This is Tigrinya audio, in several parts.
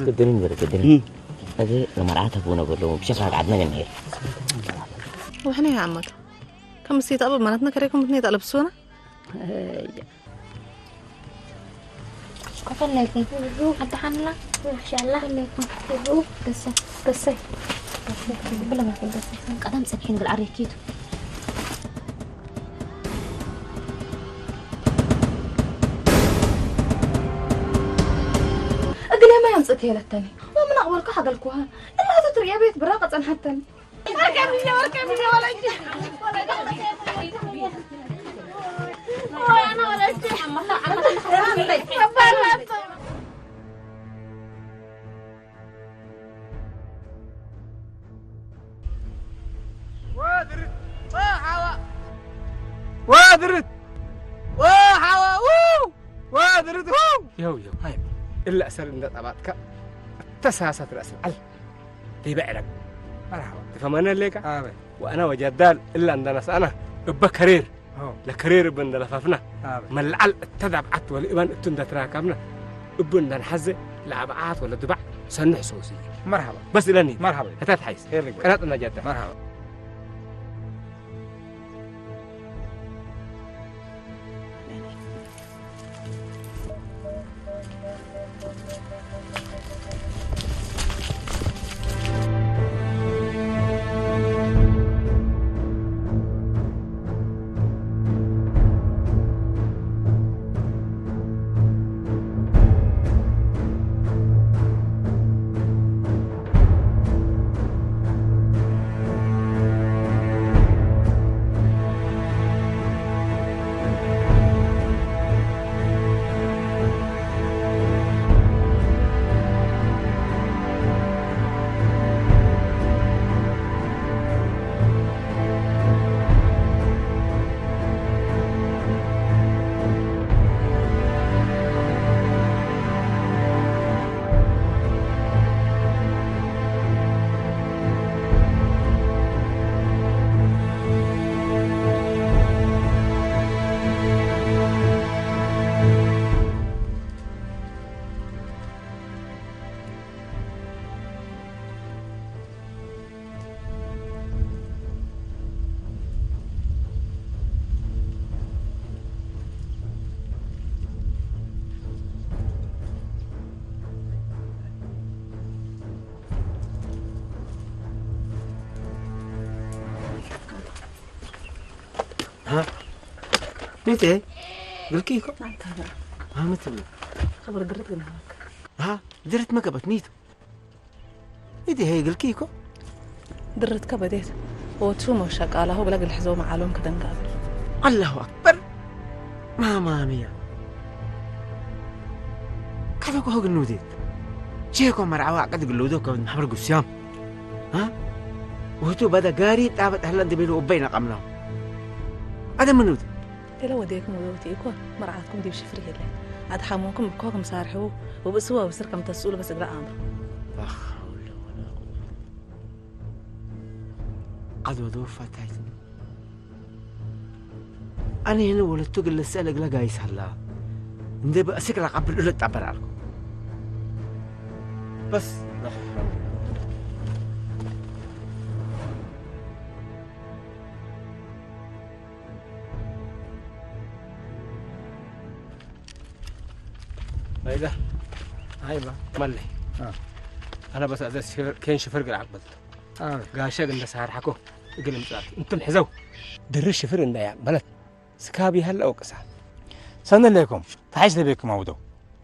ግድን ይበል ግድን። እም። እዚ ንመርዓ ተግቡ ነበሎ ብሸፍራ ዓድና ገንሄር። وإحنا يا عمته. كم السيت أبو مراتنا كريكم بتنيت ألبسونا؟ ከፈለይኩም። ሓንቲ ሓንላ። ማሻላ። ከፈለይኩም። ደሰ። ደሰ። ብላ ማፊ ደሰ። ቀደም ጽንሒ ንብል ዓርየኪቱ። እግለ ማይ ኣምጽእኪ የለተኒ። ወምን ኣቕበልኩ ሓገልኩሃ። እላቱ ትርእየ ቤት ብራቐ ጸንሓተኒ። ወድርት ወሓዋ ወድርት ወሓዋ ወድርት ይኸው ይኸው ሃይ እላ ሰር እንዳጠባጥካ እተሳሳት ራስ በዓል ዘይበዕረግ መርሓባ ትፈመነ ሌካ ኣበይ ወኣና ወጃዳል እላ እንዳነሳእና እበ ከሬር ለከሬር እበ እንደለፋፍና መላዓል እተዳብዓት ወለእባን እቱ እንዳተራካብና እቡ እንዳንሓዘ ለኣብዓት ወለ ድባዕ ሰንሕ ሰውሲ መርሓባ በስ ኢለኒ መርሓባ እታ ትሓይስ ሄር ሪጎ ቀናጥ እንዳጃዳ መርሓባ ها؟ متى؟ قلت لكم؟ ما انتهى. ها متى؟ خبر قريت قلنا لك. ها؟ درت ما قبت نيتو. إيدي هي قلت لكم؟ درت كبديت. وتشو مو شقاله وبلا قل حزو معلوم كدنقابل. الله أكبر. ማማምያ ካበይ ኮ ግኑዴት ቼኮ መርዓዋ ቀድ ግሉዶ ከብድ ማሕበር ጉስያም ها وهتو بدا قاري طابت هلا دبيلو وبينا قمنا هذا منوت إلا وديكم ودوتي يكون مرعاتكم دي بشفري هلا أدحموكم بكوكم سارحو وبسوا بسر كم تسؤول بس إقرا أمر لا حول ولا قوة قد ودو فتايتني ኣነ ይህን ወለቱ ግለሰ ለግለ ጋይስ ኣላ እንደ በእስክ ለቃብል እለ ጣበር ኣልኩ በስ ኣይዛ ኣይባ ማለይ ኣነ በስ ኣዘ ኬን ሽፈር ግል ዓቅበል ጋሸግ እንደ ሳርሓኮ እግል ምጻት እንቱም ሕዘው ድሪ ሽፍር እንደያ በለት ስካብ ይሃለ ወቅሳ ሰንለይኩም ተሓይሽ ለቤኩም ኣውደው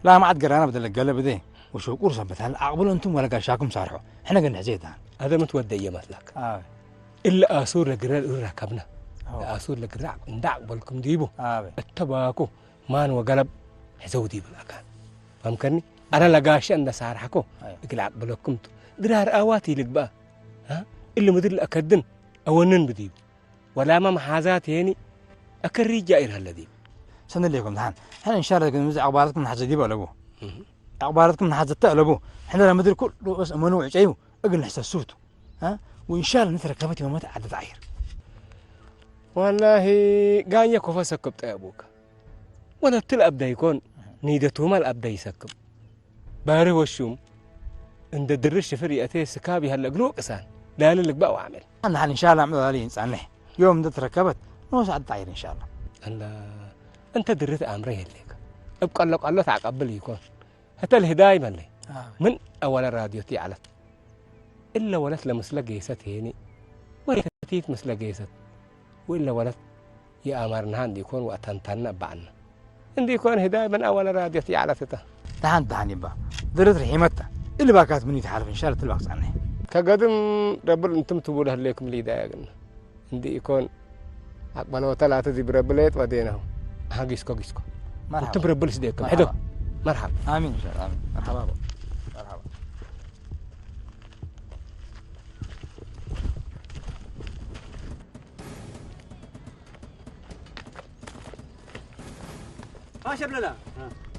ላማዓት ገራና በደለ ገለ ብደ ወሽቁር ሰበታል ኣቅብሎ እንቱም ወለ ጋሻኩም ሳርሖ ሕነ ግን ሕዜ ዳን ኣደምት ወደየ መስላክ እለ ኣሱር ለግረ ራከብና ኣሱር ለግረ እንዳ ኣቅበልኩም ዲቡ እተባኩ ማን ወገለብ ሕዘው ዲቡ ኣካን ማምከኒ ኣረ ለጋሸ እንደ ሳርሓኮ እግል ኣቅብለኩም ድራር ኣዋት ይልግባ እሊ ምድር ለኣከድን ኣወንን ብዲቡ ወላማ መሓዛት ሄኒ ኣከሪጃ ኢርሃለ ዲብ ሰንለይኩም ድሓን ሕን እንሻላ ግን ምዚ ኣቕባራትኩም ንሓዘ ዲብ ኣለቡ ኣቕባራትኩም ንሓዘተ ኣለቡ ሕን ለምድር ኩሉ እስ እመኑ ዕጨዩ እግል ንሕሰሱቱ ወእንሻላ ንተረከበት የመመት ዓደት ዓይር ወላሂ ጋኘ ኮፈ ሰክብ ጠየቡካ ወለትል ኣብዳይኮን ኒደቱማል ኣብዳይ ሰክብ ባሪ ወሹም እንደ ድርሽ ሽፍር የእቴ ስካብ ያለ እግሉ ቅሳን ላለ ልግባእ ወዓመል። ንሓን እንሻላ ምዕባሊ ይንጻንሕ። ዮም እንደ ተረከበት ንወስ ዓዲ ጣይር እንሻላ። እንደ እንተ ድርት ኣምረ የሌክ እብ ቀሎ ቀሎ ተዓቀብል ይኮን። ህተ ልህዳይ መለይ። ምን ኣወለ ራድዮት ይዓለት። እለ ወለት ለምስለ ገይሰት ሄኒ። ወይ ከቲት ምስለ ገይሰት። ወእለ ወለት የኣማርንሃ እንዲኮን ወኣተንታንና እባዕና። እንዲኮን ህዳይ ምን ኣወለ ራድዮት ይዓለት እተ። ደሓን ደሓን ይባ። ድርት ርሒመታ። እልባካት ምን ይትሓልፍ እንሻላ ትልባክ ጻንሕ። ከገድም ረብል እንትም ትቡለ ህሌኩም ሊዳያ ግን። እንዲኢኮን ኣቅበለወተ ላተ ዚብረብሌጥ ወዴናሁ። ኣሃ ጊስኮ ጊስኮ። መርሓባ። እንትም ረብል ስደኩም። መርሓባ። ሕዶ። መርሓባ። ኣሚን እንሻላ ኣሚን። መርሓባ። መርሓባ። ማሸብለላ።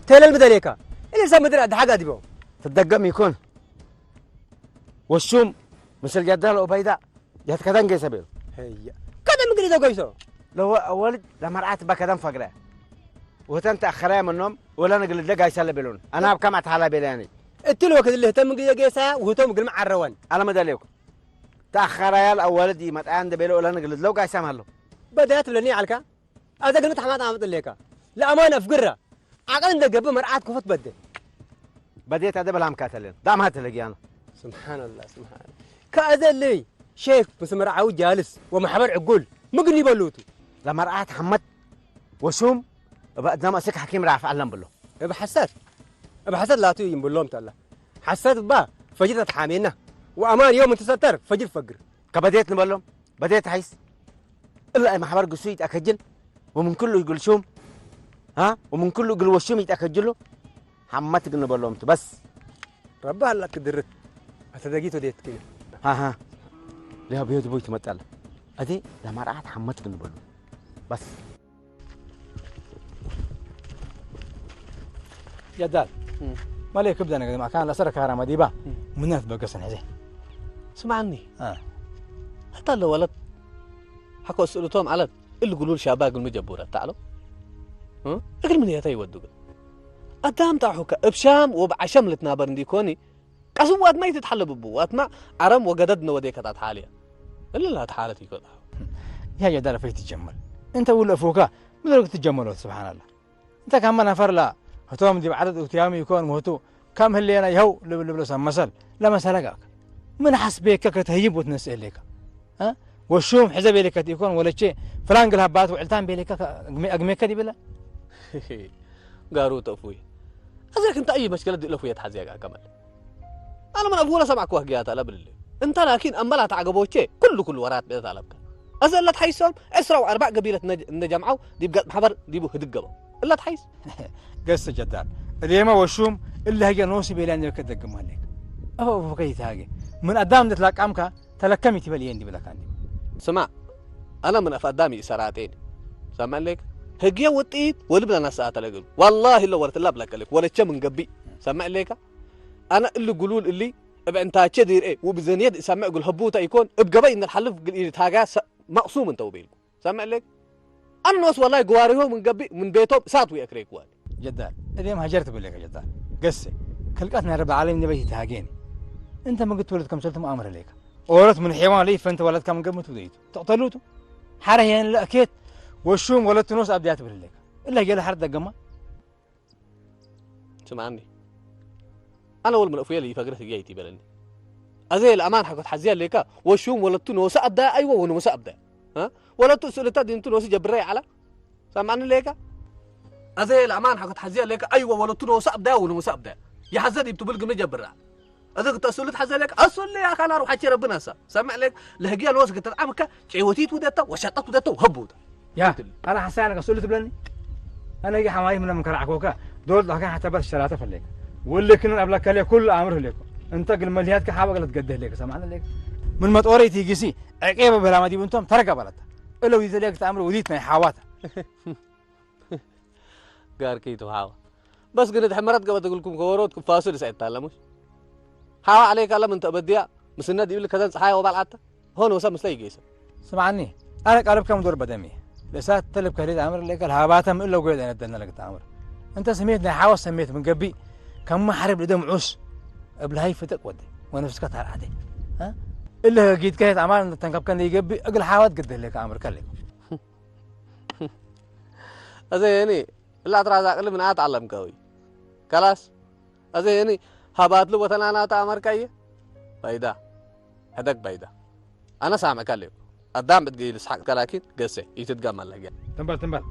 ተለል ምደሌካ። እኔ ሰብ ምድር ኣድሓጋ ዲቦ። ትደገም ይኮን። ወሹም ምስል ጀዳል ኦባይዳ ጀት ከደን ገይሰ ቤሉ። ሄየ። ከደን ምግሪ ዘጎይሶ። ለወ ወልድ ለመርዓት በከደን ፈግረ። ወተን ተኣኸራያ መኖም ወላ ንግልደ ጋይሳ ለቤሉን። ኣና ኣብ ከም ኣትሃላ ቤላያኒ። እትል ወክድ ልህተ ምግሪ ዘገይሳ ውህቶም ግልም ዓረወን። ኣለ መደሌኩ። ተኣኸራያ ለወልድ ይመጣያ እንደ ቤሎ ወላ ንግልድ ለው ጋይሳ ማሎ። በዳያት ብለኒ ዓልካ። ኣዘ ግን ተሓማጣ ኣምጥሌካ። ለኣማን ኣፍግራ። ዓቀል እንደ ገብእ መርዓት ክፉት በደ። በዴት ኣደ በላም ካተልን። ዳም ሃተ ለጊያና። ስብሓንላ ስብሓን። ከኣዘ ልይ ሼክ ምስ መርዓዊ ጃልስ ወማሕበር ዕጉል ምግን ይበሉቱ። ለመርዓት ሓመድ ወሹም እባ እዛም ኣስክ ሓኪም ራፍ ኣለም ብሎ። እብ ሓሰት። እብ ሓሰት ላቱ ይንብሎም ተላ። ሓሰት እባ ፈጅር ተትሓሜና። ወኣማን ዮም እንትሰተር ፈጅር ፈግር። ከበዴት ንበሎም። በዴት ሓይስ። እላ ማሕበር ግሱ ይጠከጅል። ወምን ኩሉ ይግል ሹም። ها؟ ومن كل قل وشوم يتأكجلو. حمتك نبلوم بس. ربها لا تدرت. أتدقيتو ديت كده. ها ها. ليها بيوت بوي تمتال. أدي لما رأت حمتك نبلوم. بس. ጀዳል። እም። ማለይ ክብደነ ገ ማካን ለሰረ ካራ መዲባ። እም። ምነት በገሰን ሕዜ። ስምዓኒ። አ። ኣታ ለወለት ሓኮ ስእልቶም ዓለት እሊ ጉሉል ሻባ እግል ምጀቡረ ታዕሎ። እ? እግል ምን የተ ይወዱ ግን? ኣዳም ጣሑከ እብ ሻም ወብ ዓሸም ልትናበር እንዲ ኮኒ ቀስም ዋትማ ይትትሓለብቡ ዋትማ ዓረም ወገደድ ነወዴከ ታትሓልያ። እልላ ተሓለት ይኮጣ። ያ ጀዳል ፈይት ትጀመር። እንተ ውለ ፎካ ምድረግ ትጀመሮ ስብሓንላ። እንተ ካማ ነፈር ላ ህቶም ዲብ ዓደት እትያሙ ይኮን ምህቱ ከም ህሌና ይኸው ልብል ልብሎ ሰብ መሰል ለመሰለጋክ ምን ሓስቤከ ከተህይብ ወትነስእ ህሌካ። እ? ወሹም ሕዘ ቤሌከ ትኢኮን ወለቼ ፍላን ግልሃባት ውዕልታን ቤሌከ ከ-፣ ኣግሜ-፣ ኣግሜከ ዲብለ? ጋሩ ተፉይ። እዘክ እንታይ እዩ መሽከለት ድእለፉ የተሓዝያ ጋር ከመል? ኣነ ምን ኣጉለ ሰማዕኩ ዋህግያት ኣለ ብልል። እንተ ላኪን ኣመላ ተዓገቦቼ ኩሉ ኩሉ ወራት ቤት ኣለብከ። እዘ እለት ሓይሶም ዕስራ ወኣርባዕ ገቢለት እነ ጀምዓው ዲብ ገጽ ማሕበር ዲቡ ህድገበው። እለት ሓይስ? ገስ ጀዳል። እዴማ ወሹም እለ ህገ ኖሲ ቤልያን ጀከ ደግም ኣለክ። ኣፎ ኣፎ ከይት ሃገ። ምን ኣዳም እንደ ትላቃምካ ተለከም ይትበል እየ እንዲ ብለካ እንዲ። ስማዕ፣ ኣነ ምን ኣፍ ኣዳም ይእሰራጤን። ሰምዕ ለይክ? ህግየ ውጥኢት ወልብ ለነሰኣ ተለግሉ። ዋላሂ እለ ወረት እላ ብለከልክ። ወለቸ ምን ገቢእ። ሰምዕ ለይካ? ኣነ እሊ ጉሉል እሊ እብ ዕንታቸ ዲርኤ ውብ ዘንየድ እሰምዕ እግል ህቡተ ኢኮን እብ ገበይ እንልሓልፍ እግል ኢድታጋ ሰ-፣ መቅሱም እንተ ውቤልኩ። ሰምዕ ለክ? ኣነ ኖስ ወላይ ግዋሪሆ ምን ገቢእ ምን ቤቶም እሳት ወየክሬ ክዋል። ጀዳል፣ እዴም ሃጀር ትብል ለከ ጀዳል። ገሴ፣ ክልቀት ናይ ረብ ዓለም ነበይ ይትሃጌኒ። እንተ ምግድ ትወለድ ከም ሰልትም ኣምር ለይካ። ኦረት ምን ሔዋን ለይ ፈንተ ወለድካ ምን ገብ ምትብደይቱ። ተቅተሉቱ። ሓረ ሄን ለእኬት ወሹም ወለቱ ኖስ ኣብዲያ ትብል ለይካ። እላ ጌለ ሓር ደገማ። ስምዓኒ። ኣነ ወል ምን ኣፉየ ለይፈግር ህግያ ይትበለኒ። ኣዘ ለኣማን ሓኮት ሓዝያ ለይካ ወሹም ወለቱ ኖሰ ኣብዳያ ኣይወ ወኖሰ ኣብዳያ። እ? ወለቱ ስእልታ ዲንቱ ኖሲ ጀብረ ይዓላ። ሰምዓኒ ለይካ? ኣዘ ለኣማን ሓኮት ሓዝያ ለይካ ኣይወ ወለቱ ኖሰ ኣብዳያ ወኖሰ ኣብዳያ። ይሓዘ ዲብ ትብል ግምት ጀብረ። እዘ ክተእስሉ ትሓዘ ለይካ? ኣሱል ለይ ኣካና ሩሓቼ ረብና ሳ። ሰምዕ ለይክ? ለህግያ ኖስ ክትልዓምካ ጭወቲት ውደታ ወሸጠት ውደታ ወሀቡታ። ያ፣ ኣነ ሓሳያ ነከ ስእሉ ትብለኒ? ኣነ ጊ ሓማይ ምነ ምከራዕኮካ፣ ዶል ዳካ ሓታ በር ሸራተ ፈለክ። ወልክንን ኣብ ለከለ ኩሉ ኣምር ህሌኮ። እንተ ግል መልያትከ ሓበ ገለት ገደ ህሌክ፣ ሰማዕነ ህሌክ። ምን መጦረ ይትጊሲ፣ ዕቄ በበላማ ዲብ እንቶም ተረጋ ባለታ። እለው ይዘለክ ተኣምር ውዲት ናይ ሓዋታ። ጋር ከይቱ ሓዋ። በስ ግን እቲ ሕመረት ገበት እግልኩም ከወሮት ክፋሱ ድስዐት ታለሙሽ። ሓዋ ዓለይካ ለም እንተ በድያ፣ ምስነ ዲብል ከዘን ፀሓይ ወባል ኣታ። ሆኖ ሰብ ምስለ ይገይሰ። ስምዓኒ፣ ኣነ ቃልብ ከም ዶር በደም እየ። ለእሳት ተልብ ከህሌት ኣምር ለይከል ሃባተ ምእለ ጎየ ደነደነ ለግት ኣምር። እንተ ስሜት ናይ ሓወስ ሰሜት ምን ገቢእ፣ ከም ማሕረብ ልደም ዑስ። እብልሃይ ፍጥቅ ወዲ ወነፍስካ ታርዓቴ እለ ጊድካ የት ኣማር እንተንከብከ እንደይገብእ እግል ሓዋት ግደለካ ኣምርከ ኣለኩም أزيني، لا ترى ذاك اللي من آت علم قوي. خلاص؟ أزيني، هبات له وطنانا تأمر كاية؟ بايدا. هدك بايدا. أنا سامعك عليك. قدام بتقي لسحق كلاكين قسي يتتقام الله جا. ትንበል ትንበል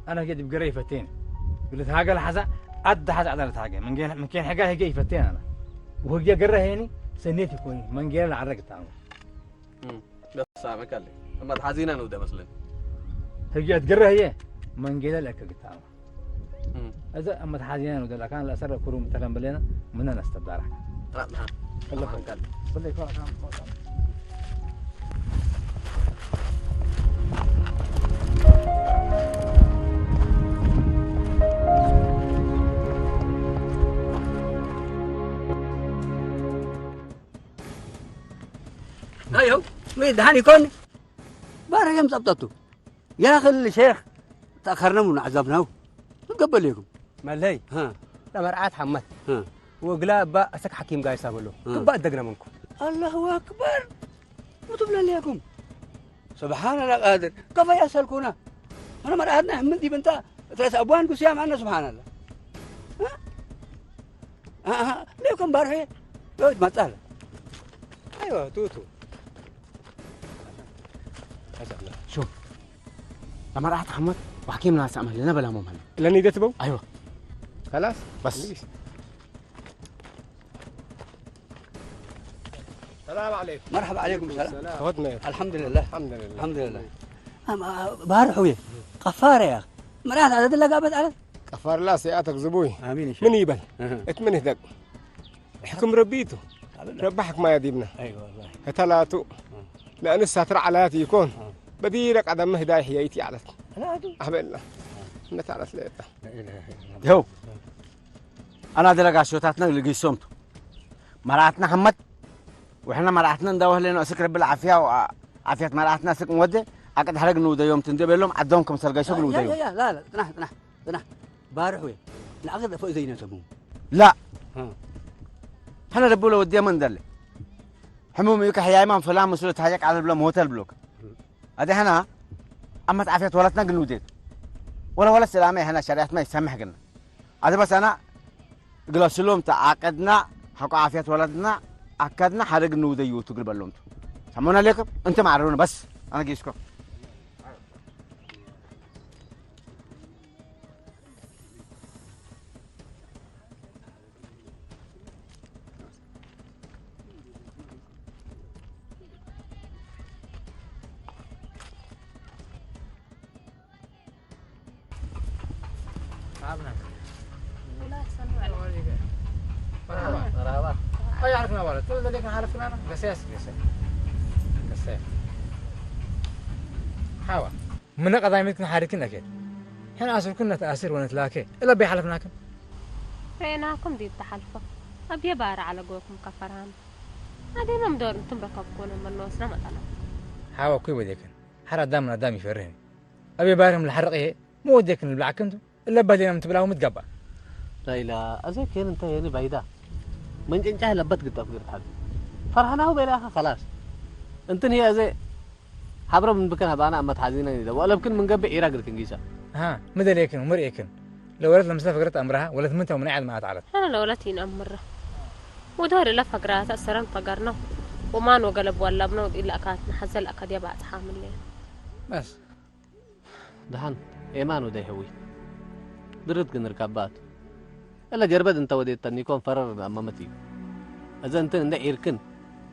ኣነ ጌድ ብገረ ይፈቴን ብልት ሃገ ለሓዛ ኣደ ሓዛ ኣዳ ልትሃገ ምንኬን ሕጋ ሄገ ይፈቴን ኣነ ወህጊያ ገረ ሄኒ ሰኔት ይኮኒ መንጌረ ለዓረግ ታሙ بس سامعك عليك. أما تحزينا نودا مثلا. ህጊ ኣትገረ ህየ መንጌረ ለከ ግታሙ እዛ ኣመትሓዚና ነው ደላካን ለእሰረ ኩሩም ተረምብሌና ምነን ኣስተብዳራ رأنا. الله كان. ብለይ ኮራ أيوه، وين دهاني كون؟ بارك يوم زبطته. يا أخي الشيخ، تأخرنا من عذابنا. قبل لكم. መለይ ها ለመርዓት ሓመት ها ወግላ እባ ኣሰክ ሓኪም ጋይሳ በሎ ክባእ ደግና መንኮ الله أكبر. مو تبلا لكم. سبحان الله قادر. كيف يسألكونا؟ أنا مرأتنا من دي بنتا ثلاث أبوان قصيام عنا سبحان الله. ها؟ ها ها ليكم بارحي. يوجد ما تعال. ኣይዋ ቱቱ شوف لما راحت حمد وحكيم ناس عمل لنا بلا مهم هلا ለኒ ደትበው ايوه خلاص بس ሰላም ዓለይኩም مرحبا عليكم السلام. ተወድመ الحمد لله. الحمد لله الحمد لله. أم- آه، بارح ويا قفارة يا أخي. مرات هذا دلقة بس على ቀፋርላ ሲኣተክ ዝቡይ آمين إن شاء ምን الله. ይበል እት ምን ይህደግ ሕክም ረቢቱ ረባ ሕክማ ያዲብና أيوة والله. ከተላቱ ለእንሳ ትርዓላያት ይኮን آه. በዲረ ቀደመ ህዳይ ሕያይቲ ዓለት أنا أدو. ኣህበልና እነት ዓለት ለየጣ لا إله إلا الله. ይኸው ኣና ደለጋሾታትና ልግሶምቱ መርዓትና ሓመድ ውሕና መርዓትና እንዳወህለና እስክ ረብል ዓፍያ ዓፍያት መርዓትና ስቅ ወደ ኣቅድ ሐረግ ንውደዮም ትንደ በሎም ዓዶም ከም ሰልጋሾ يا ንውደዮም يا يا لا لا ጥናሕ ጥናሕ ጥናሕ ባርሕ ወይ ንዓኸ ደፈኡ ዘይነተሙ ላ ها ሐነ ደብሎ ወዲያ መንደለ ሕሙም እዩ ከሕያይማን ፈላም መስሎ ታየቅ ዓለ ብሎም ሆተል ብሎክ ኣደ ሐና ኣመት ዓፍያት ወላትና ግን ውዴት ወላ ወላ ሰላም ሐና ሸሪዓትና ይሰምሕ ግን ኣደ በስ ኣና ግለስሎም ተዓቀድና ሐቆ ዓፍያት ወላትና ኣካድና ሐረግ ንውደዩ ትግል በሎም ሰሞን ኣለኩም እንተ ማዕረሩን በስ ኣነ ጊስኩም مرحبا. مرحبا. أي عرفنا ولد. تقول لك عرفنا أنا. قسيس، قسيس. قسيس. حاوى. من قضايا ملكنا حاركين أكيد. حين أسركن نتأسر ونتلاكي. إلا بيحلفناكم. رأيناكم دي التحالفة. أبي بارع على قولكم كفران. هذه ما مدور أنتم ركبكونا من لوسنا مثلا. حاوى كوي وديكن. حرا دام نا دام يفرهن. أبي بارهم الحرق إيه؟ مو وديكن البلعك أنتم. إلا بدينا متبلاو متقبع. لا إله. أزي كين أنت يعني بعيدة. من جنجاه لبت قد أفقر حد. فرحناه بلاها خلاص. أنت هي أزي حبرة من بكرها بانا أما تحزينا إذا ولا بكن من قبل إيراق لكن قيسا. ها مدليكن ومرئيكن. لو ولد لمسافة قرت أمرها ولد منتها ومن عاد ما أتعرف. أنا لو ولدت إن أمره. ودور إلا فقرات أسرن فقرنا. وما نوقلب ولا بنود إلا أكاتنا حزل أكاد يبعت حامل لي. بس. دحن إيمان ودي هوي. درت كن ركبات. إلا جربت أنت وديت تنيكون فرر أمامتي. إذا أنت عند عيركن.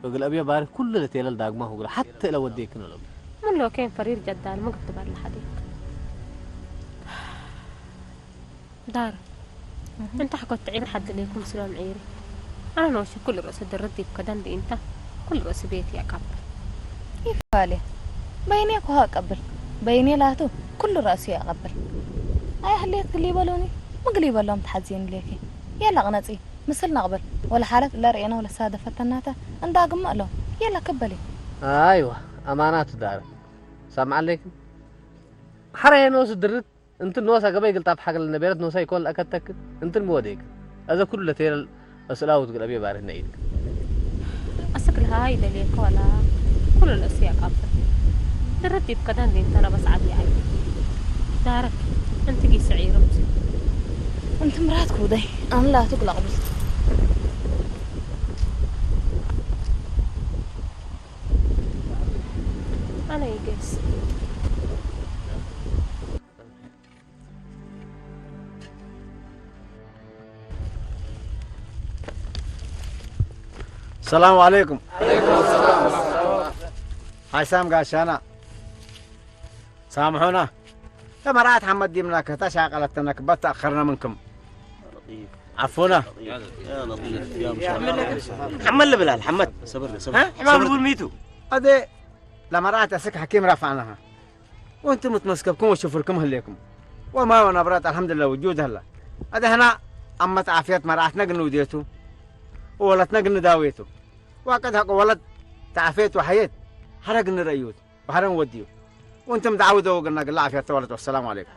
يقول أبي بارك كل اللي تيلل داغما هو حتى لو وديكن لو. من لو كان فرير جدال ما كنت بقى لحديك. دار. أنت حكت عين حد ليكم سلام عيري. أنا نوشي كل رأس الدرد يبكدن دي أنت. كل رأس بيتي أكبر. ይፋለ በይኔ ኮሃ ቀብል በይኔ ላቱ ኩሉ ራእሱ ያቐብል ኣይ ህሌት ግሊ በሎኒ ምግሊ በሎም ተሓዚን ሌኪ የላ ቅነጺ ምስል ነቕብል ወላ ሓለት ለርእየነ ወላ ሳደፈተናተ እንዳ ግመ ሎም የላ ክበሊ أيوة أمانات دار سامع عليكم حرا ينوس الدرد أنت نوسا قبل قلت أبحق لنا بيرت نوسا يكون الأكتك أنت الموديك هذا كله تيل እስላውት ግለብ የባርህነ ኢልክ። ኣስክልሃ ይደልየካ ዋላ ኩሉ ለእሱ ያቃብር። ድርት ይብከዳን ሌንተና በስዓት ይዓይ። ዳረክ እንቲ ጊስ ዒርምት። እንቲ ምራት ክውደይ ኣንላ ትጉላቕብል። ኣነ ይገስ። السلام عليكم. عليكم السلام. هاي سام قاشانا. سامحونا. يا مرات حمد ديمنا كتا شاقلتنا كبت تأخرنا منكم. عفونا. يا لطيف يا مشاء الله. حمد اللي بلال حمد. صبر صبر. ها؟ حمام يقول ميتو. هذا لمرات أسك حكيم رفعناها. وانتم متمسكبكم وشفركم هليكم. وما ونبرات الحمد لله وجود هلا. هذا هنا أما تعافيت مراتنا قلنا وديتو. وولدنا قلنا داويتو. وقد هاك ولد تعافيت وحييت. حرق قلنا رأيوت. وحرق وديو. وانتم دعوة وقلنا قلنا عافيت ولد والسلام عليكم.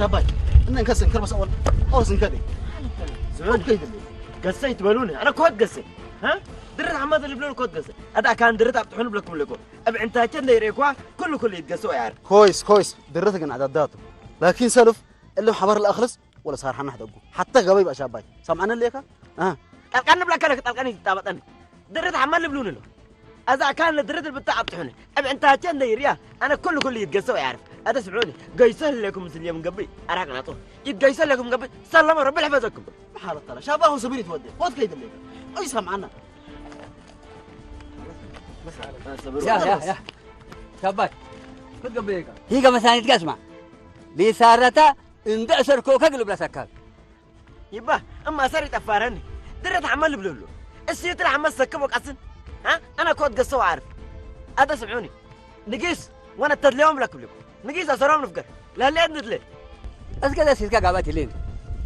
ሻባይ እነን ከስን ከርበስ ኣወል ኣወስ እንከደ ዝብሉ ከይድሉ ገሰይ ትበሉኒ ኣነ ኮት ገሰይ እ ድርት ሓማት ልብሎ ኮት ገሰይ ኣዳ ካን ድርት ኣብጥሑን ብለኩም ለኮ ኣብ ዕንታቸ እንደይሬኳ ኩሉ ኩሉ ይትገሰው ያር ኮይስ ኮይስ ድርት ግን ኣዳዳቱ ላኪን ሰልፍ እልም ሓባር ለኣኽልስ ወለ ሳርሓና ሕደጉ ሓታ ገበይ በሻባይ ሰምዓነ ለካ ጣልቃን ንብላካ ለክ ጣልቃን ይጣበጠኒ ድርት ሓማት ልብሉኒ ሎ ኣዛ ካን ድርት ብታ ኣብጥሑኒ ኣብ ዕንታቸ እንደይርያ ኣነ ኩሉ ኩሉ ይትገሰው ያርፍ ኣደ ስምዑኒ ገይሰ ህለኩም ምስልዮም ገብይ ኣራቅናጦ ይትገይሰ ህለኩም ገብይ ሰለመ ረቢ ልሕፈዘኩም ሓረተላ ሻባኹ ስብር ይትወደ ኮት ከይድለይ ቆይ ሰምዓና ሻባይ ክትገብር ኢካ ሂገ መሳኒትካ ስማ ሊሳረታ እንደ እሰርኮ ከግልብላ ሰካብ ይባ እማ ሰር ይጠፋረኒ ድረት ዓመል ይብለሉ እሲ ትል ዓመል ሰክብ ወቃስን ኣነ ኮት ገሰው ዓርፍ ኣደ ስምዑኒ ንጊስ ወነ ተድለዮም ብለክብልኩም ንጊስ ኣሰሮም ንፍገር ለህልየት ንድለ እስከ ደሲስካ ጋባት ይሌን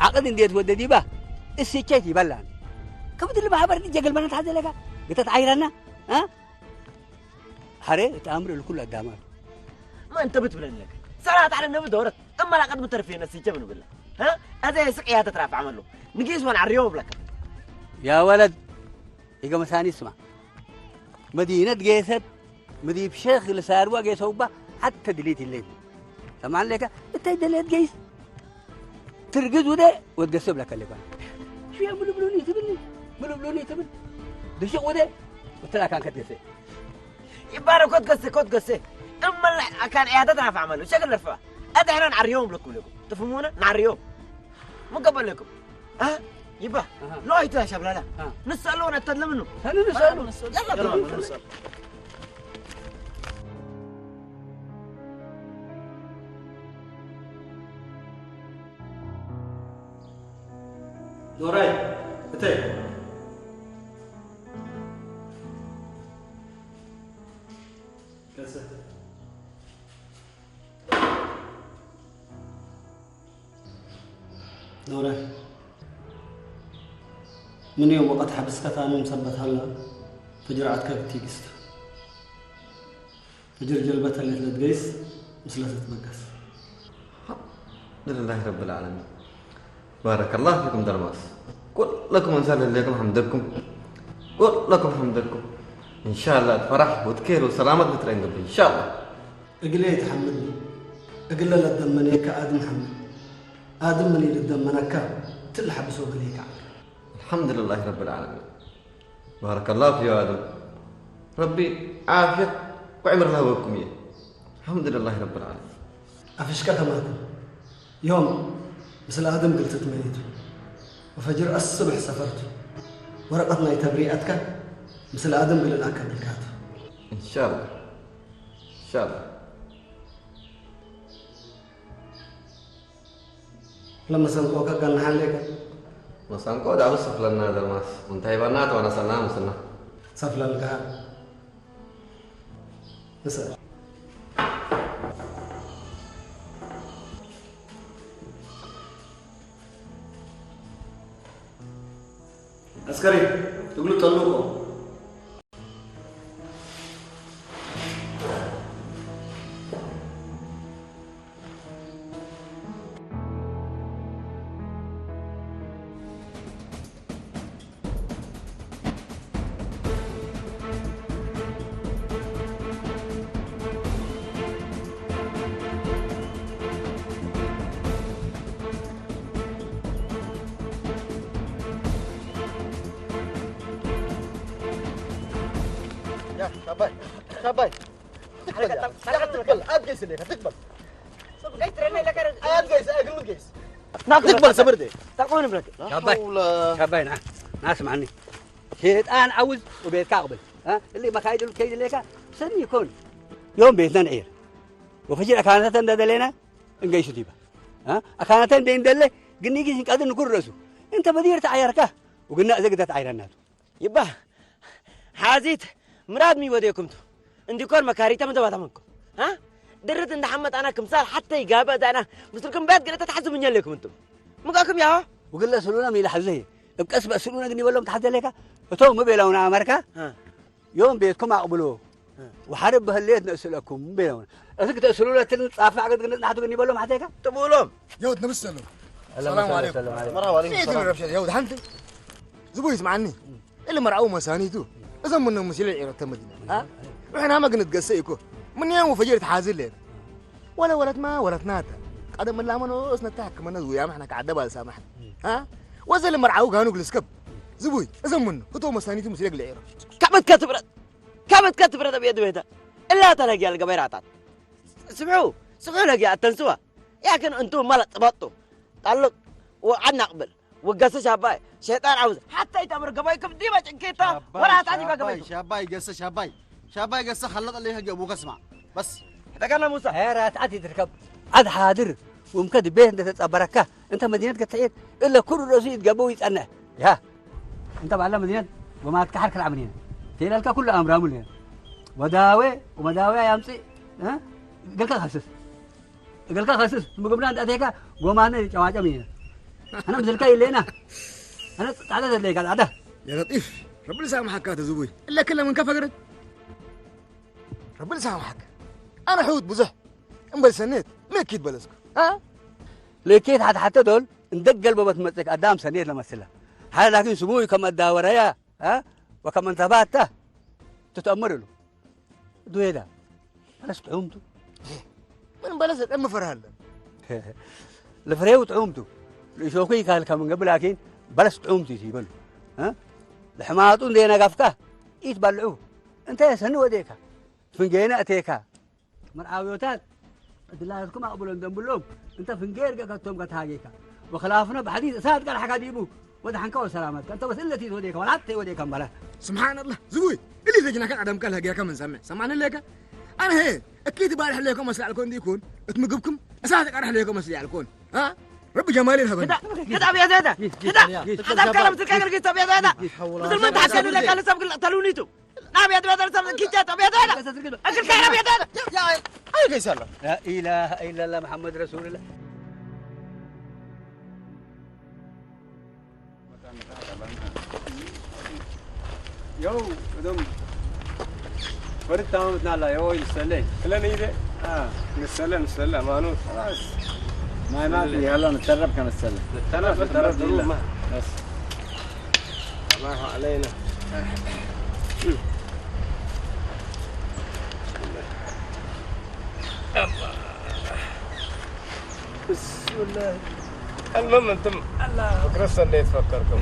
ዓቕድ እንዴት ወደ ዲባ እሲቸት ይበላን ከምትል ማሕበር ጀገልበነት ሓዘለካ ግተት ዓይራና ሀሬ እቲ ኣምር ልኩል ኣዳማ ما انت بتبلن لك سرعة على النبي دورت اما لا قد مترفين السجب نبلا ها هذا يسق يا تترافع عمله نقيس وانا عريوب لك يا ولد يقوم ثاني اسمع مدينة قيست مديب شيخ لساروا قيسوا با حتى دليت الليل سمعان لك انت دليت قيس ትርግዝ ውደ ወትገሰ ብለካ ለካ ሽያ ምልብሉኒ ትብልኒ ምልብሉኒ ትብል ድሽቕ ውደ ወተላካን ከትገሰ ይባረ ኮት ገሰ ኮት ገሰ እመላ ኣካን ያተ ተናፋዕ መሉ ሸክል ነርፈባ ኣድሕና ንዓርዮም ብለኩም ለኩም ትፍሙነ ንዓርዮም ምገበለኩም ይባ ሎ ኣይተ ሸብላላ ንሳሎ ነተለምኑ ንሳሎ ዶራይ እተይ ቀሰ ዶራይ ምን እዮም ወቐት ሓብስከታ ምን ሰበት ሃላ ፈጅር ዓትካ ክትይግስት። ፈጅር ጀልበተ ሌት ለትገይስ ምስለ ትትበገስ። الحمد لله رب العالمين. بارك الله فيكم درماس. كلكم انسان لكم حمدكم. كلكم حمدكم. ان شاء الله فرح وتكير وسلامة بترين قبل ان شاء الله. እግለ የተሐምድኒ እግለ ለደመነየካ ኣድም ሐምድ ኣድም ምን ልደመነካ ትል ሐብሶ እግለ ይከዓል። الحمد لله رب العالمين. بارك الله في آدم. ربي عافية وعمر لا وكم. الحمد لله رب العالمين. ኣፍሽካ ከማኩም ዮም ምስል ኣደም ግልትት መይቱ ወፈጅር ኣስብሕ ሰፈርቱ ወረቀት ናይ ተብሪኣትካ ምስል ኣደም ግልልኣካ ብልካቱ። ان شاء الله. ان شاء الله. ለመሰንቆ ከጋናሓለይከ መሳንቆ ዳብስ ሰፍለና ደርማስ እንታይ ባና ተዋናሰና ምስና ሰፍለልካ ንሰ عسكري تقول طلقه. يا شباي، شباي. تقبل يا أخي. يا أخي تقبل. أتقيس ليك، تقبل. أتقيس، أقل من قيس. نعم، تقبل صبر دي. تقول لك. لا شباي. حول. شباي، نعم. نعم، اسمعني. شيطان عاوز وبيتك أقبل. ها؟ اللي ما خايد له كيد ليك، سن يكون. يوم بيتنا نعير. وفجر أكانت تندد لنا، እንገይሱ ዲባ ኣካናተን ደይን ደለ ግኒ ጊዜ ቀድን ንኩረሱ እንተ በዲር ተዓየርካ ወግና ዘግዳ ተዓይረናቱ ይባ ሓዚት ምራድ ሚወደኩም ቱ እንዲኮር መካሪተ ምተባታመንኩ ها ድርት እንደ ሐመጣና ክምሳል ሐተ ይጋበ ዳና ምስልኩም በት ገለ ተታሕዝብኛ ለኩም እንቱም ምጋኩም ያሆ ወግለ ስሉና ሚላ ሐዘይ እብቀስ በስሉና ግኒ በሎም ተሐዘ ለካ እቶም ምቤላውና ኣመርካ ዮም ቤትኩም ኣቕብሎ ወሓደ በህሌት ነእስለኩም ቤለውን እስክ ተእስሉ ለትልን ጻፋዕ ገድግነት ናሕቱ ግን ይበሎም ሓተይካ ጥብሎም የውት ንብሰሉ ሰላም ዓለይኩም መርሃባ ዓለይኩም ሰላም ረብሸት የውት ሓንቲ ዝቡ ይስማዓኒ እሊ መርዓው መሳኒቱ እዞም ምኖም ሙሲለ ዒረተ መዲና ውሕና መግነት ገሰ ይኮ ምንያም ወፈጀር ተሓዝለ ወለ ወለትማ ወለትናተ ቀደም ላመኖ እስነታ ሕክመነ ዝውያም ሕና ከዓደ ባልሳማሕ ወዘ ለመርዓው ጋኑ ግልስከብ ዝቡይ እዘሙን ህቶ መሳኒቱ ምስለ ግለ ኤሮ ካበት ከትብረት ካበት ከትብረት ቤት ቤተ እላ ተለጊያ ለገበይራታት ስብሑ ስብሑ ለጊያ ኣተንስዋ ያክን እንቱ ማለት ጥበጡ ጣልቅ ወዓድ ናቅብል ወገሰ ሻባይ ሸይጣን ዓውዝ ሓታ ይተምር ገባይ ክም ዲማ ጭንኬታ ወላ ታኒ ሻባይ ገበይ ሻባይ ገሰ ሻባይ ሻባይ ገሰ ኸለጠ ለይከ ገቡ ከስማ በስ ሕተጋና ሙሳ ሄራ ተዓት ይትርከብ ዓድ ሓድር ወምከድ ቤት እንደተጸበረካ እንተ መዲነት ከተየት እለ ኩሉ ረሱ ይትገበው ይጸንሕ ያ እንተ ባላ መዲነት ወማትካ ሓር ክልዓ መዲነት ተይላልካ ኩሉ ኣምራሙ ለ ወዳዌ ወመዳዌ ያምጽእ ገልካ ከስስ እገልካ ከስስ ምግብና እንዳተካ ጎማነ ጨዋጨም እየ ኣነ ምስልካ ይለና ኣነ ጻዕዳ ዘለይካ ጻዕዳ يا لطيف رب لسامحك تزوي إلا كل من كفقرت رب لسامحك أنا حوت بزح እምበል ሰኔት ለኪት በለስኩ ለኪት ሓደ ሓተ ዶል እንደገል በበት መጽክ ኣዳም ሰኔት ለመስላ ሓደ ላኪን ስሙይ ከም ኣዳወረያ ወከም እንተባታ ትተእምር ኢሉ ዱሄዳ በለስ ጥዑምቱ ምን በለስ ደቀም ፈርሃለ ለፍሬው ጥዑምቱ ልእሾኩ ይካልካ ምን ገብር ላኪን በለስ ጥዑምቱ ይበሉ ለሕማጡ እንደየነጋፍካ ኢትበልዑ እንተ ሰኒ ወዴካ ፍንጌና እቴካ መርዓውዮታት ዕድላትኩም ኣቕብሎ እንደንብሎም እንተ ፍንጌ እርገ ከቶም ከተሃጌካ ወክላፍነ ብሓዲስ እሳት ቀርሓካ ዲቡ ወደ ሓንካ ወሰላመትካ እንተ ወስእለቲ ወዴካ ወላተ ወዴካ እምበላ ስብሓንላህ ዝጉይ እሊ ዘጅናካ ቀደምካ ለሃጌርካ ምን ሰምዕ ሰማን ሌካ ኣነ ሄ እኪ ትባርሕ ሌኮ መስል ኣልኮን ዲኩን እት ምግብኩም እሳት ቀርሕ ሌኮ መስል ኣልኮን ረቢ ጀማል ይርሀበና ክዳ ብየዘተ ክዳ ሓሳብ ካለም ትቀቅር ጊቶ ብየዘተ ምስል ምን ተሓከሉ ለካ ልሰብ ግላ ተልውኒቱ ናብየት ቤተር ሰብ ኪቻ ተብየት ወዳ እግር ካና ቤት ወዳ አይ ከይሳላ لا إله إلا الله محمد رسول الله Yo, እዞም ፈርድ ታማምትና ኣላ፣ ዮ፣ ይሰለይ። ክለን ይደ? አ። ንሰለ፣ ንሰለ፣ ኣማኑ። خلاص. ማይ ማፊ፣ ያላ ንተረብ ከነሰለ። ንተረብ፣ ንተረብ ንተረብ ይላ። ይላ። በስ። ሰላም ዓለይና። ብስምላህ። المهم انتم الله. فكرة صليت فكركم.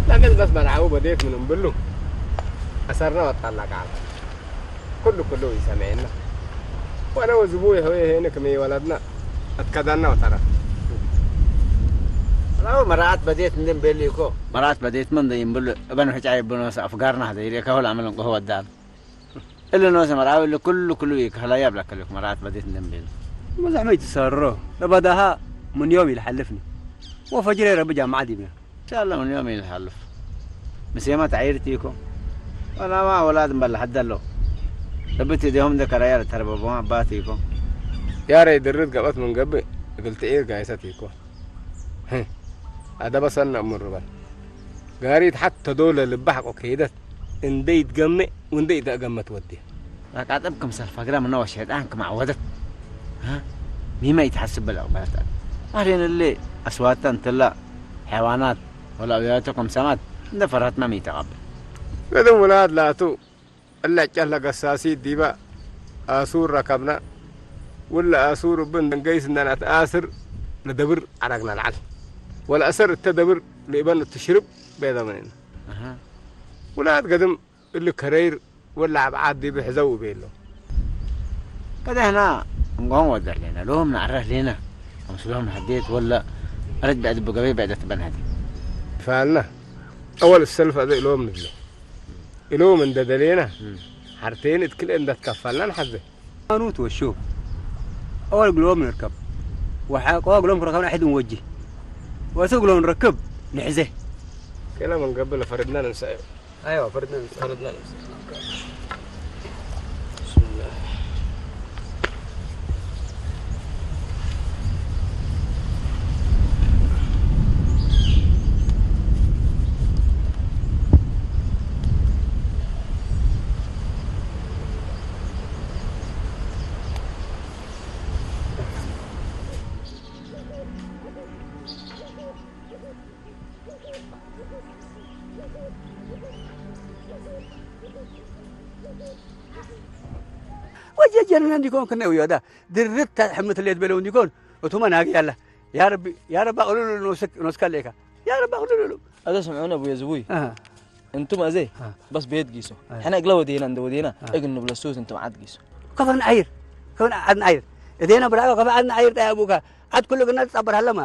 لكن بس بلعبوا بديت من بلو. أسرنا وطلع قاعد. كله كله يسمعنا. ولو زبوي هو هنا كمي ولدنا. أتكدنا وترى. لو مرات بديت من بليكو. مرات بديت من دين بلو. ابن حجاي بنوس أفقارنا هذا يريك هو العمل قهوة دال. እለ ነወሰ መርዓዊ እለ ኩሉ ኩሉ እዩ ክህላያ ብላከልኩ መርዓት በዴት እንደምቤል። መዛሕመ ይትሰርሮ ለባዳሃ ምን ዮም ይልሓልፍኒ ወፈጅረ ረቢ ጃምዓ ዲብና። ኢንሻአላ ምን ዮም ይልሓልፍ። ምስየማ ተዓይርቲ ኢኮ። ወላማ ወላድ እምበላ ሓዳ ኣሎ። ረብቲ ዲሆም እንደ ከራያ ተረበቦማ ኣባት ኢኮ። ያረ ድርት ገበት ምን ገብእ እግልትዒር ጋይሰት ኢኮ። ኣደበ ሰነ እምሩ በል። ጋሪት ሓተ ዶለ ልባሕ ቆ ከይደት እንደ ይትገምእ ወንደ ይተገመት ወዲ። ራቃጠብ ክምሰል ፈግራ ምነወ ሸይጣን ክማዕወደት። ها؟ ሚማ ይትሓስብ በል ኣቕበለት። ኣሬን እለ ኣስዋታ እንተላ ሓይዋናት ወላ ኣውያቶ ከም ሰማት እንደ ፈራትና ሚተቐብል። ገድም ውላድ ላቱ እለ ጨለ ገሳሲ ዲበ ኣሱር ረከብነ። ውለ ኣሱር እብ እንገይስ እንደ ነትኣስር ለደብር ዐረግነ ለዐል። ወለአሰር እተ ደብር ልእበን እትሽርብ ቤለ ምንነ። ኣሃ። ውላድ ገድም እሊ ከረይር ወለ ኣብ ዓድ ዲብ ሕዘው እቤሎ። ከደህና እንጎን ወደ ሌነ፣ ሎም ነዕረህ ሌነ። ከምስሎም ነህዴት ወለ ኣረድ ብዕድ ብገበይ ብዕደት በን ሀዲ። ፋልና። ኣወል ሰልፍ ኣዘ ኢሎም ንብሎ። ኢሎም እንደ ደሌና፣ እም። ሓርቴን እት ክልኤ እንደ ትከፋልና ንሓዘ። ሃይማኖት ወሹ። ኣወል እግሎም ንርከብ። ወሓቆ እግሎም ክረከብና ሕድ ንወጂ። ወእቱ እግሎም ንረክብ ንሕዘ። ከላ መንገብ ለፈረድና ነንሳዮ። ኣይዋ፣ ፈረድና ነንሳዮ። ፈረድና ነንሳዮ። ብስምላህ። ወጀጀንነ እንዲኮን ክነው ይወዳ ድርት ሕምት ሌት በለው እንዲኮን እቱመ ናጊ ያላ ያ ረቢ ያ ረባ ቅሉሉ ኖስክ ኖስካ ሌካ ያ ረባ ቅሉሉ ኣዘ ስምዑን ኣቡየ ዝቡይ ኣሃ እንቱም ኣዘ ኣሃ በስ ቤት ጊሶ ኣሃ ሕነ እግለ ወዴና እንደ ወዴና ኣሃ እግ ንብለሱት እንቱም ዓድ ጊሶ ከፈን ዓይር ከፈን ዓድ ዓይር እዴና ብራቀ ከፈ ዓድ ዓይር ጣያ ቡካ ዓድ ኩሉ ግና ትጻበር ሃለማ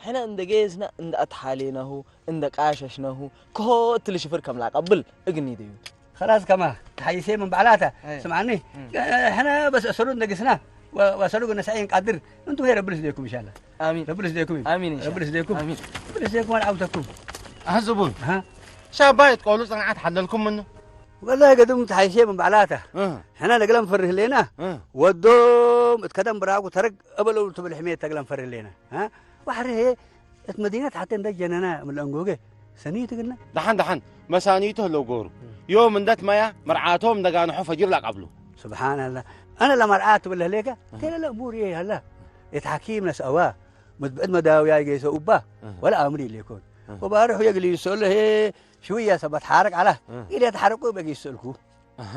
ሕነ እንደ ጌስና እንደ ኣትሓሌናሁ እንደ ቃሸሽነሁ ክሆ እትሊ ሽፍር ከም ላቀብል እግኒ ደዩ خلاص كما تحيسي من بعلاتا أي. سمعني مم. احنا بس اسلوب نقصنا واسلوب نسعين قادر انتم هي رب يسديكم ان شاء الله آمين. رب يسديكم آمين إن شاء رب الله. يسديكم آمين. رب يسديكم والعودتكم ኣህዝቡን ها ሻባይ ትቆሉ ጽንዓት ሓለልኩም ምኑ والله قدم تحيسي من بعلاتا እ እሕና ነግለም ፈርህ ሌና እ ወዶም እትከደም ብራቁ ተረግ እበለው ትብል ሕሜት ተግለም ፈርህ ሌና እ ዋሕርሄ እት መዲነት ሓተ እንደ ጀነና ምን ለአንጎገ ሰኒ ትግልና ደሓን ደሓን መሳኒቱ ህለው ጎሩ ዮም እንደት መያ መርዓቶም እንደጋንሖ ፈጅር ላቃብሉ ስብሓንላ ኣነ ለመርዓት ትብል ህሌከ ቴለለ እሙር እየ ሀላ የት ሓኪም ነስአዋ ምትብዕድ መዳውያ ይገይሰ ኡባ ወላ ኣምሪ ኢሌኮን ወባርሑ የግልይሰሉ ሄ ሽውያ ሰባት ሓረቅ ዓላ ኢለ ተሓረቁ በጊሰልኩ ኣሃ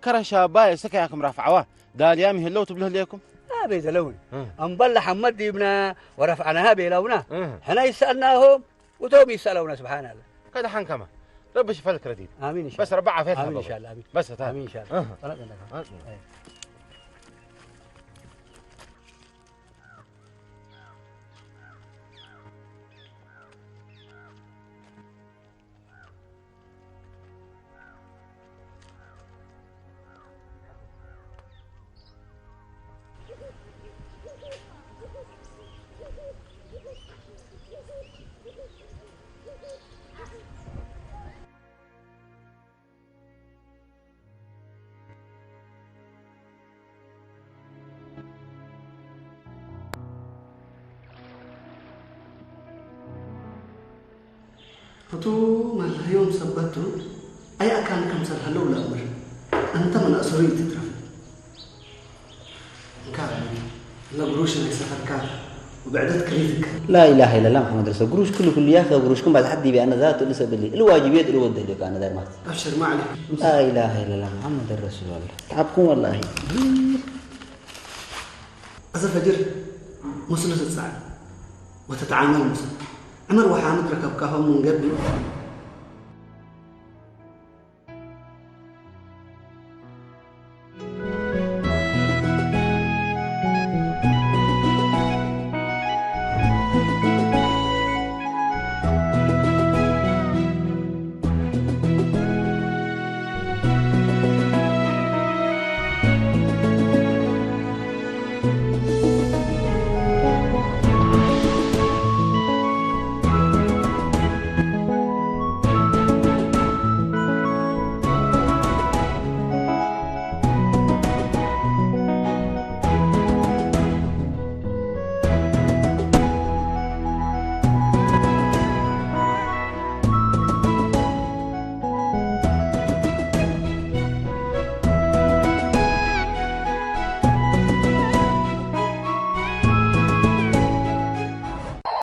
ከረሻባ የሰከያ ክም ራፍዓዋ ዳልያም ይህለው ትብሉ ህሌኩም ኣቤ ዘለውን እ። ኣምበላ ሐመድ ዲብና ወረፍዓናሃ ቤላውና እ። ሕና ይሰአልናሆም ውቶም ይሰአለውና ስብሓን ኣላ ከደሓን ከማ ረቢ ሽፈል ክረዲት ኣሚን ኢንሻ በስ ረቢ ዓፍየት ኣሚን ሃበው። ኢንሻ ኣላ ኣሚን በስ እታ ኣሚን ኢንሻ ኣላ እ። ጠለቅ እንደካ። እ። ሕቱ መለዮም ሰበቱ ኣይኣካን ከምሰል ሃለው ለእምር እንተ መናእሰሩ ይትትረፍ እንካ ለግሩሽ ናይ ሰፈርካ وبعدت كريتك. لا إله إلا الله محمد رسول الله. قروش كله كله يا أخي، قروشكم بعد حد يبي أنا ذات لسه باللي الواجب يد الود اللي كان دار مات. أبشر، ما عليك. لا إله إلا الله محمد رسول الله. تعبكم والله. أزا فجر مسلسل ساعة وتتعامل مسلم. عمر وحامد ركب كهو من قبل.